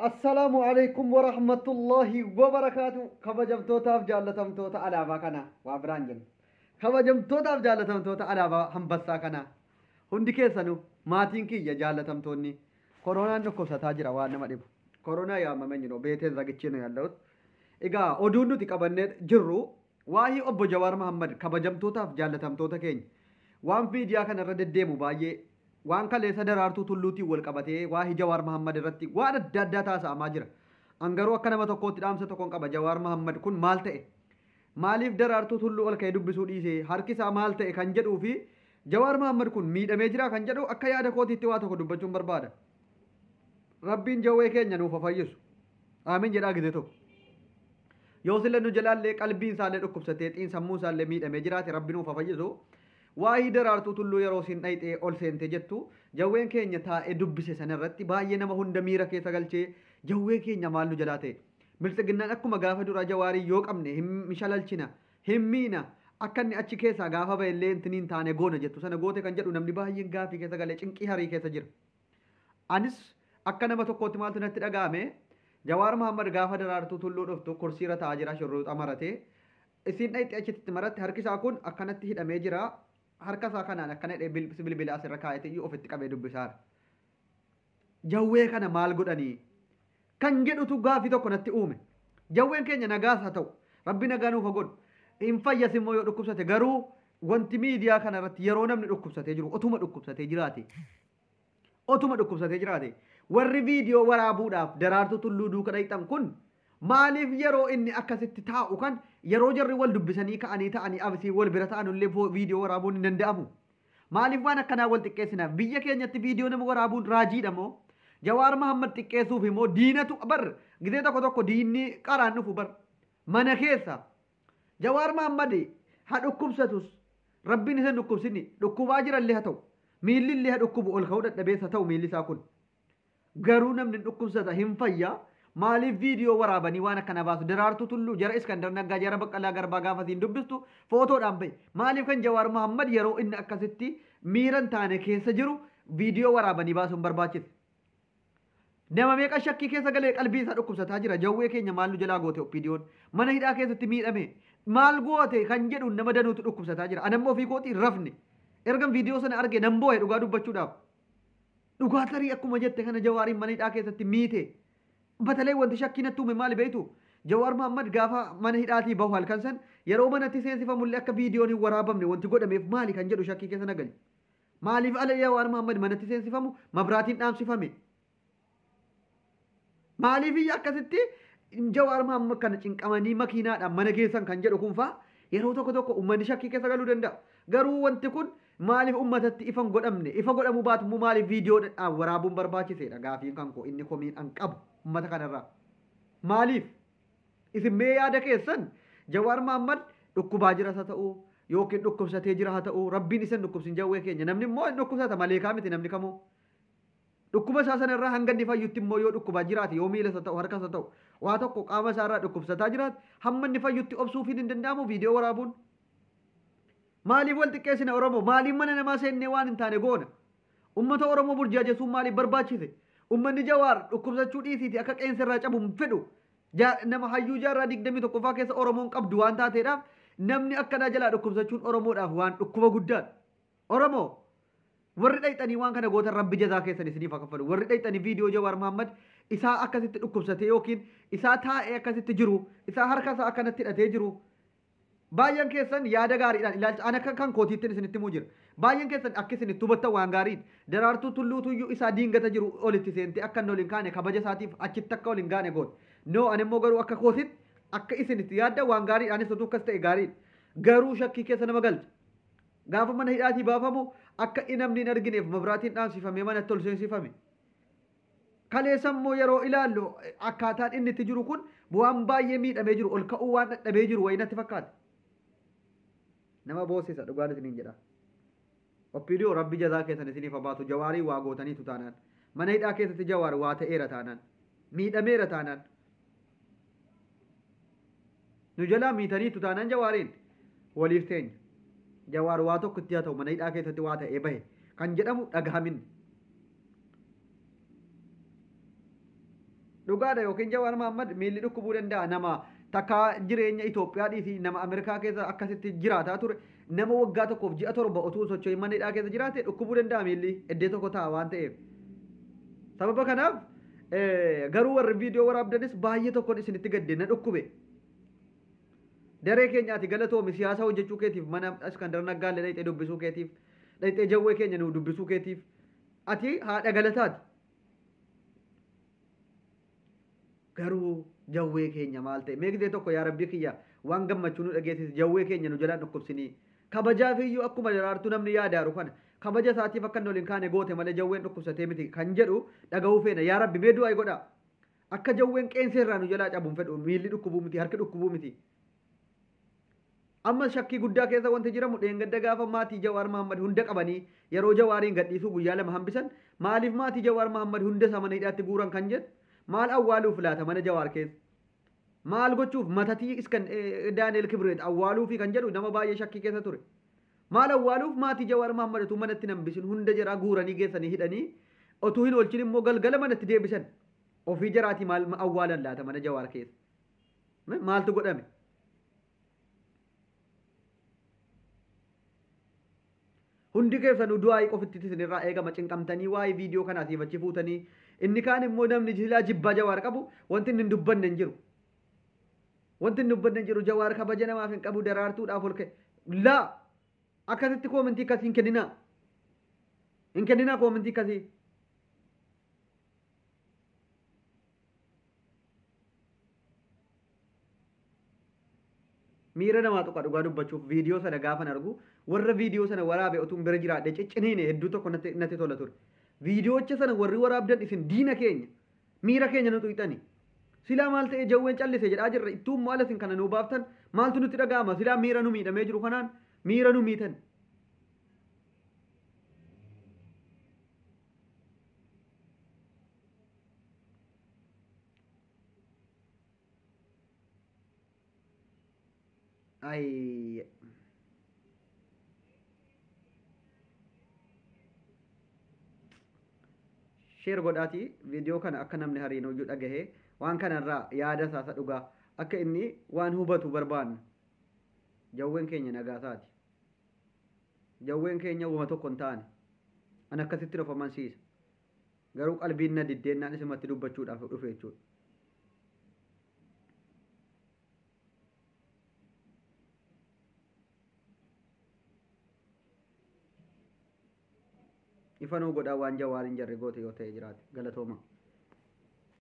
Assalaamu alaikum warahmatullahi wabarakaatu. Kabajamtootaaf jaallatamtoota alaabaa kanaa waa biraan jenna. Kabajamtootaaf jaallatamtoota alaabaa hambassaa kanaa. Hundi keessanuu maatiin kiyya jaallatamtoonni koronaan dhukkubsataa jira waan nama dhibu. Koronaa yaamamee jiru beeteen zagichee nu yaalla'ut. Egaa oduun nuti qabannee jirru waa'ee obbo Jawaar Mahammad kabajamtootaaf jaallatamtoota keenya waan miidiyaa kanarra deddeemu baay'ee waan kaleessa Daraartuu Tulluutiin wal qabatee waa'ee Jawaar Mahammad irratti waan adda addaa taasa'amaa jira. An garuu akka nama tokkootti dhaamsa tokkoon qaba. Jawaar Mahammad kun maal ta'e? Maaliif Daraartuu Tulluu ol ka'ee dubbisuu dhiise? Harki isaa maal ta'e kan jedhuu fi Jawaar Mahammad kun miidhamee jira kan jedhu akka yaada kootiitti waa tokko dubbachuun barbaada. Rabbiin jawwee keenya nuuf haa fayyisu. Aamin jedhaa gizee tokko. Yoo sila nu jalaallee qalbiin isaallee dhukkubsatee xiinsammuu isaallee miidhamee jiraate Rabbi nuuf haa fayyisu. Waa'ee Daraartuu Tulluu yeroo isin dhayxee ol seente jettu jawween keenya taa'ee dubbise sanarratti baay'ee nama hunda miira keessa galchee jawwee keenya maal nu jalaa ta'e. Biltsiginnaan akkuma gaafa dura Jawaarii yoo qabne hin shalalchina, hin miina, akka inni achi keessaa gaafa ba'ellee intiniin taane goona jettu sana goote kan jedhu namni baay'een gaafii keessa galee cinqii harii keessa jira. Anis akka nama tokkootti maaltu natti dhaga'ame, Jawaar Mahammad gaafa Daraartuu Tulluu dhuftu kursiirra taa'aa jira shurruuxa maratee. Isiin dhayxee achitti maratti harki isaa kun akkanatti hidhamee jira. Harka isaa kanaan akkana hidhee bilbila asirra kaa'eeti iyyuu ofitti qabee dubbisaara. Jawwee kana maal godhanii? Kan jedhutu gaafii tokko natti uume. Jawween keenya nagaas haa ta'u. Rabbi nagaa nuuf haa godhu. Hin fayyas immoo yoo dhukkubsate garuu wanti miidiyaa kana irratti yeroo namni dhukkubsatee jiru otuma dhukkubsatee jiraate. Otuma dhukkubsatee jiraate. Warri viidiyoo waraabuudhaaf Daraartuu Tulluu duuka dhayxan kun maaliif yeroo inni akkasitti taa'u kan yeroo jarri wal dubbisanii ka'anii ta'anii absii wal bira ta'anullee viidiyoo waraabuun hin danda'amu? Maaliif waan akkanaa wal xiqqeessina? Biyya keenyatti viidiyoo nama waraabuun raajiidha moo? Jawaar Mahammad xiqqeessuuf immoo diinatu bar gizee tokko tokko diinni qaraan dhufu bar mana keessa. Jawaar Mahammad ha dhukkubsatus Rabbiin isa hin dhukkubsini dhukkubaa jirallee haa ta'u miilli illee ha dhukkubu ol ka'uu dadhabees haa ta'u miilli isaa kun. Garuu namni hin dhukkubsata hin fayya maaliif viidiyoo waraabanii waan akkana baasu? Daraartuu Tulluu jara Iskandar Naggaa jara Baqqalaa Garbaa gaafa siin dubbistu footoodhaan bahe. Maaliif kan Jawaar Mahammad yeroo inni akkasitti miira hin taane keessa jiru viidiyoo waraabanii baasuun barbaachise? Nama meeqa shakkii keessa galee qalbii isaa dhukkubsataa jira. Jawwee keenya maal nu jalaa goote OPDOn? Mana hidhaa keessatti miidhame. Maal goote kan jedhu nama danuutu dhukkubsataa jira. Anammoo ofii kootii hin rafne. Ergan viidiyoo sana arge nan boo'e dhugaa dubbachuudhaaf. Dhugaa tarii akkuma jette kana Jawaariin mana hidhaa keessatti miite. Batalee wanti shakkii natti uume maali beektu? Jawaar Mahaammad gaafa mana hidhaatii bahu halkan san yeroo manatti seensifamullee akka viidiyoon hin waraabamne wanti godhameef maali kan jedhu shakkii keessa na galche. Maaliif ala Jawaar Mahaammad manatti seensifamu mabraatiin dhaamsifame? Maaliif iyya akkasitti Jawaar Mahaammad kana cinqamanii makiinaadhaan mana geessan kan jedhu kun faa yeroo tokko tokko uummanni shakkii keessa galuu danda'a. Garuu wanti kun maaliif uummatatti ifa hin godhamne? Ifa godhamuu baatu immoo maaliif viidiyoodhaan waraabuun barbaachiseedha gaafiin kan koo inni komiin an qabu uummata kanarraa. Maaliif? Isin mee yaada keessan Jawaar Mahaammad dhukkubaa jiras haa ta'u yookiin dhukkubsatee jira haa ta'u Rabbiin isa hin dhukkubsin jawwee keenya namni immoo hin dhukkubsata maleekaa miti namni kamuu. Dhukkuba isaa sana irraa hanga inni fayyutti immoo yoo dhukkubaa jiraate yoo miila isa ta'u harka isa ta'u waa tokko qaama isaa irraa dhukkubsataa jiraate hamma inni fayyutti obsuufiin hin danda'amu viidiyoo waraabuun. Maaliif wal xiqqeessina Oromoo? Maaliif mana namaa seennee waan hin taane goona? Ummata Oromoo burjaajessuun maaliif barbaachise? Ummanni Jawaar dhukkubsachuu dhiisiiti akka qeensa irraa cabu hin fedhu. Nama hayyuu jaarraa 21ffaa keessa Oromoon qabdu waan taateedhaaf namni akkanaa jalaa dhukkubsachuun Oromoodhaaf waan dhukkuba guddaadha. Oromoo warri dhayxanii waan kana gootan Rabbi jazaa keessan isiniif haa kaffalu. Warri dhayxanii viidiyoo Jawaar Mahaammad isaa akkasitti dhukkubsatee yookiin isaa taa'ee akkasitti jiru, isaa harka isaa akkanatti hidhatee jiru. Baay'een keessan yaada gaariidhaan ilaalcha an akka kan kootiittiin isinitti himuu jira. Baay'een keessan akka isin itti hubattan waan gaariidha. Daraartuu Tulluu Tuyyuu isaa diingata jiru olitti seentee akka inni ol hin kaane kabaja isaatiif achitti akka ol hin gaane goote. No ani immoo garuu akka kootitti akka isin itti yaaddan waan gaariidha. Anis utuu akkas ta'e gaariidha. Garuu shakkii keessa nama galcha. Gaafa mana hidhaatii baafamu akka namni hin argineef mabraatiin dhaamsifamee manatti ol seensifame. Kaleessa immoo yeroo ilaallu akkaataan inni itti jiru kun waan baay'ee miidhamee jiru ol ka'uu waan dadhabee jiru wayii natti fakkaata. Nama boossisa dhugaan isiniin jedha. OPDO Rabbi jazaa keessan isiniif haa baasu. Jawaarii waa gootaniitu taanaan. Mana hidhaa keessatti Jawaar waa ta'eera taanaan. Miidhameera taanaan. Nu jalaa miitaniitu taanaan Jawaariin waliif teenya. Jawaar waa tokko itti haa ta'u mana hidhaa keessatti waa ta'ee bahe kan jedhamu dhagahamin. Dhugaadha yookiin Jawaar Mahaammad miilli dhukkubuu danda'a nama takkaa jireenya Itoophiyaa dhiisii nama Ameerikaa keessa akkasitti jiraataa ture nama waggaa tokkoof ji'a 7 otuu socho'in mana hidhaa keessa jiraate dhukkubuu danda'a miilli iddee tokko ta'a waan ta'eef. Sababa kanaaf garuu warri viidiyoo waraabdanis baay'ee tokkoon isinitti gadde na dhukkube. Daree keenya ati galatoomi siyaasa hojjechuu keetiif mana Iskandar Naggaallee dhayxee dubbisuu keetiif dhayxee jawwee keenya nu dubbisuu keetiif ati haadha galataati. Garuu jawwee keenya maal ta'e mee gizee tokko yaa rabbii kiyya waan gammachuu nu dhageessisi jawwee keenya nu jalaan dhukkubsinii kabajaaf iyyuu akkuma daraartuu namni yaadaaru kana kabaja isaatiif akka inni ol hin kaane goote malee jawween dhukkubsatee miti kan jedhu dhaga'uu feena yaa rabbi mee du'aa godhaa akka jawween qeensa irraa nu jalaa cabu hin fedhu miilli dhukkubuu miti harki dhukkubuu miti. Amma shakkii guddaa keessa wanti jiramu dheengadda gaafa maatii Jawaar Mahaammad hunda qabanii yeroo Jawaariin gadhiisuu guyyaa 2 hambisan maaliif maatii Jawaar Mahaammad hunda isaa mana hidhaatti guuran kan jedhu maal awwaaluuf laata mana Jawaar keessa maal gochuuf matatii iskan Daani'el Kibreet awwaaluufi kan jedhu nama baay'ee shakkii keessa ture. Maal awwaaluuf maatii Jawaar Mahaammad otuu manatti hin hambisin hunda jaraa guuranii geessanii hidhanii otuu hin oolchin immoo galgala manatti deebisan. Ofii jaraatii maal awwaalan laata mana Jawaar keessa? Maaltu godhame? Hundi keessanuu du'aa'ii qofitti isinirraa eegama cinqamtanii waa'ee viidiyoo kanaa asiif achi fuutanii inni kaan immoo namni silaa jibbaa Jawaar qabu wanti inni hin dubbanne hin jiru. Wanti hin dubbanne hin jiru Jawaar kabaja namaaf hin qabu daraartuudhaaf ol ka'e. Laa akkasitti koomentii akkasii hin kenninaa. Hin kenninaa koomentii akkasii. Miira namaa tuqa dhugaa dubbachuuf viidiyoo sana gaafan argu warra viidiyoo sana waraabe otuun bira jiraadhe cicciniine hedduu tokko natti, natti tola ture. Viidiyoocha sana warri waraabdan isin diina keenya miira keenya nu tuqxani. Silaa maal ta'e jawween callise jedhaa jirra ittuu immoo ala isin kana nuu baaftan maaltu nutti dhaga'ama silaa miira nu miidhamee jiru kanaan miira nu miitan. Ay. Sheer godhaatii viidiyoo kana akka namni hariin hojii dhagahee waan kanarraa yaada isaa isa dhugaa akka inni waan hubatu barbaanna. Jawween keenya nagaa isaati. Jawween keenya wama tokko hin taane. An akkasitti of amansiisa. Garuu qalbiin na diddeennaan isumatti dubbachuudhaaf dhufe jechuudha. Ifa nuu godhaa waan jawaariin jarri goote yoo ta'e jiraate. Galatooma.